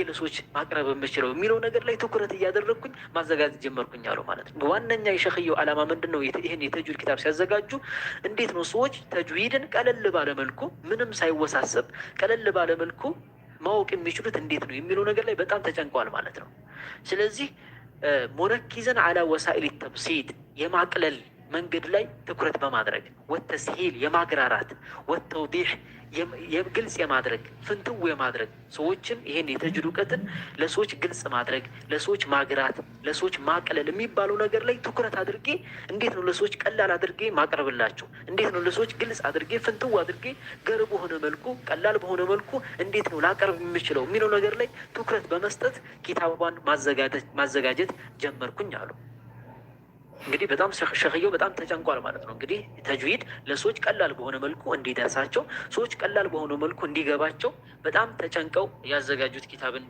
ለሰዎች ማቅረብ የምችለው የሚለው ነገር ላይ ትኩረት እያደረግኩኝ ማዘጋጀት ጀመርኩኝ አሉ ማለት ነው። ዋነኛ የሸኽየው ዓላማ ምንድን ነው? ይህን የተጅዊድ ኪታብ ሲያዘጋጁ እንዴት ነው ሰዎች ተጅዊድን ቀለል ባለ መልኩ፣ ምንም ሳይወሳሰብ ቀለል ባለ መልኩ ማወቅ የሚችሉት እንዴት ነው የሚለው ነገር ላይ በጣም ተጨንቀዋል ማለት ነው። ስለዚህ مركزا على وسائل التبسيط የማቅለል መንገድ ላይ ትኩረት በማድረግ፣ والتسهيل የማግራራት፣ والتوضيح ግልጽ የማድረግ፣ ፍንትው የማድረግ፣ ሰዎችን ይሄን የተጅዊድ እውቀትን ለሰዎች ግልጽ ማድረግ፣ ለሰዎች ማግራት፣ ለሰዎች ማቅለል የሚባለው ነገር ላይ ትኩረት አድርጌ እንዴት ነው ለሰዎች ቀላል አድርጌ ማቅረብላቸው፣ እንዴት ነው ለሰዎች ግልጽ አድርጌ፣ ፍንትው አድርጌ፣ ገር በሆነ መልኩ፣ ቀላል በሆነ መልኩ እንዴት ነው ላቀርብ የምችለው የሚለው ነገር ላይ ትኩረት በመስጠት ኪታቧን ማዘጋጀት ጀመርኩኝ አሉ። እንግዲህ በጣም ሸኽየው በጣም ተጨንቋል ማለት ነው። እንግዲህ ተጅዊድ ለሰዎች ቀላል በሆነ መልኩ እንዲደርሳቸው፣ ሰዎች ቀላል በሆነ መልኩ እንዲገባቸው በጣም ተጨንቀው ያዘጋጁት ኪታብን